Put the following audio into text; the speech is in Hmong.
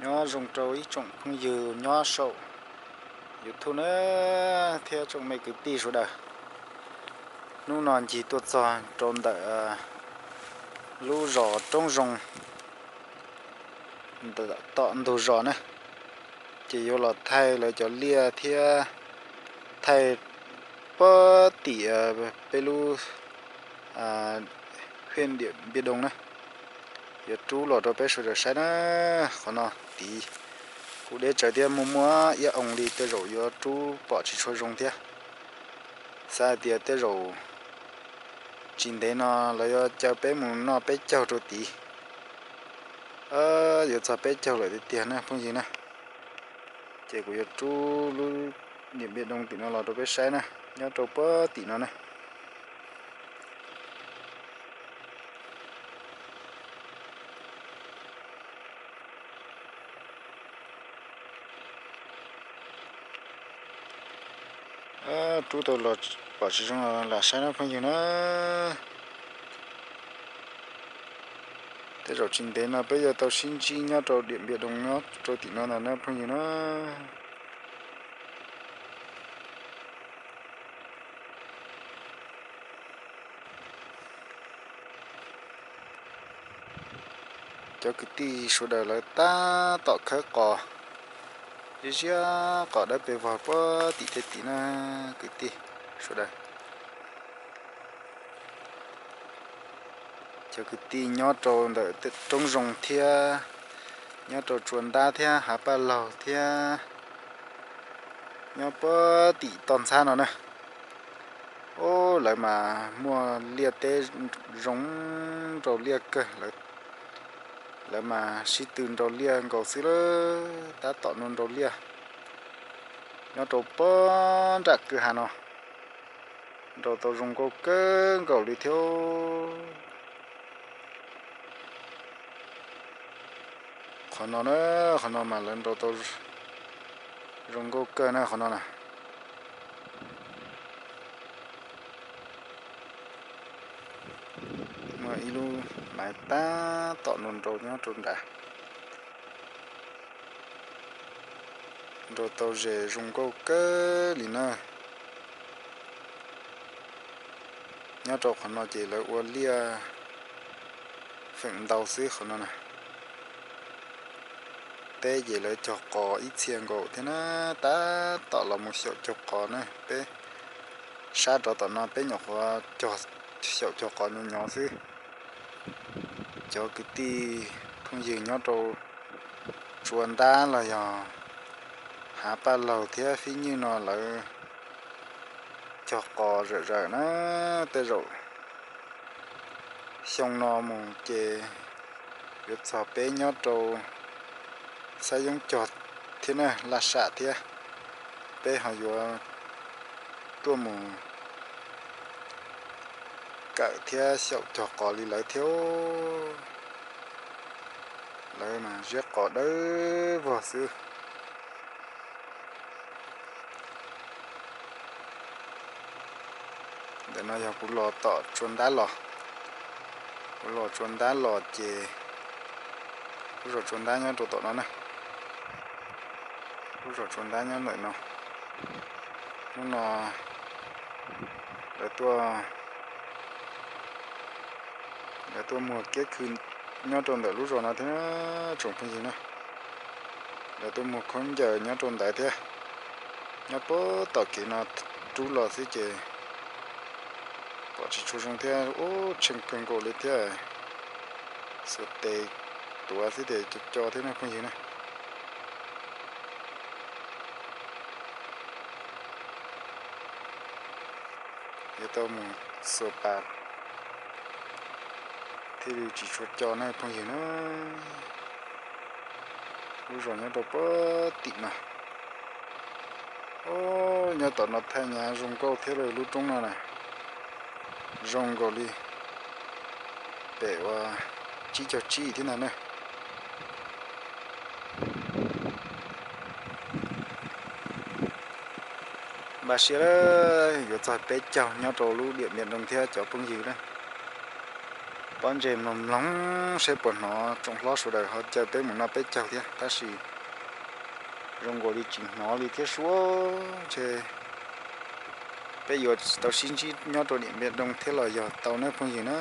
Nyob zoo rau ib tsoom phooj ywg nyob saum YouTube na, thiab tsoom me kwv tij sawv daws. Hnub no ncig tuaj txog rau ntawm lub zos Roob Zoo, tom ntug zos na, ces yuav los thaij lawv cov liaj thiab thaij puag tim peb lub hiaj Diam Npiaj Doo na. Yuav rub los rau peb sawv daws saib na. Qhov no tid kuj deb tsawv thiab, muaj muaj iab oo li, tej zaum yuav rub pom tsis tshua zoo thiab. Xav hais tias tej zaum tsis ntev no lawv yuav caw peb mus noj peb caug rau tid. Yuav txog peb caug lawm tiag tiag na phooj ywg na. Ces kuv yuav rub lub Diam Npiaj Doo tim no los rau peb saib na, nyob rau puag tim no na. Rub tau los pom tsis zoo los lam saib na phooj ywg na. Tej zaum tsis ntev no peb yuav tau sib ntsib nyob rau Diam Npiaj Doo nyob rau tim no ntag na phooj ywg na. Cov kwv tij sawv daws lawv tab tom khawb qos, ziab ziab qos dawb pes vog puag tim tej tim na kwv tij sawv daws. Cov kwv tij nyob rau ntawm Roob Zoo thiab, nyob rau Tsua Ntab thiab Hav Paj Laug thiab, nyob puag tim toj ntxhab no na. Ub, lawv mas muaj liaj teb zoo nraug liaj kawg, lawv mas sib tw nraug liaj nkaus xwb lawm, tab tom nraug liaj nyob rau puag nram kwj ha no. Nraug tau zoo nkauj kawg nkaus li thiab. Qhov no na, qhov no mas lawv nraug tau zoo nkauj kawg na qhov no na. Muaj ib lub maiv tab tom nraug nraug nyob rau nrad. Nraug tau zes zoo nkauj kawg li na. Nyob rau qhov no ces lawv ua liaj feem ntau xwb qhov no na. Teb ces lawv cog qos ib txhia nkaus thiab na, tab tom los mus xyaum cog qos na. Peb sab rov tom no peb nyuam qhuav cog, xyaum cog qos nyuv nyuv xwb. Cov kwv tij phooj ywg nyob rau Tsua Ntab los yog Hav Paj Laug thiab Fib Nywj no lawv cog qos zawm zawm na. Tej zaum xyoo no mus ces yuav txog peb nyob rau Xab Yoob cog thiab na, Laj Sam thiab, peb ho yuav tuaj mus kawm thiab xyaum cog qos li lawv thiab. Lawv mas ziab qos dawb vog xwb. Ntawm no yog kuv los tom Tsua Ntab los, kuv los Tsua Ntab los ces lub zos Tsua Ntab nyob rau tom no na. Lub zos Tsua Ntab nyob ntawm no. Hnub no lawv tuaj, lawv tuaj muag kiab khw nyob rau ntawm lub zos no thiab tsoom phooj ywg na. Lawv tuaj muag khaub ncaws nyob rau ntawd thiab. Nyob puag tom kev no rub los xwb ces pom tsis tshua zoo thiab, ub, tsheej kawg nkaus li thiab. Xuas tes tuav xwb ces co co thiab na phooj ywg na. Yuav tau mus xuas pas thiaj li tsis tshua co na phooj ywg na. Lub zos nyob rau puag tim no. Ub, nyob tom no thaij nyav zoo nkauj thiab lawm, lub roob no na zoo nkaus li pem uas tsib caug tsib thiab ntag na. Npaj siab lawm, yuav txog peb caug nyob rau lub Diam Npiaj Doo thiab cov phooj ywg na. Pob ntseg mloog mloog seb puas hnov tsoom hlob sawv daws ho caw peb mus noj peb caug thiab, tab sis zoo nkaus li tsis hnov li thiab sub. Ntshe peb yuav tau sib ntsib nyob rau Diam Npiaj Doo thiab los yog tau nawb phooj ywg na.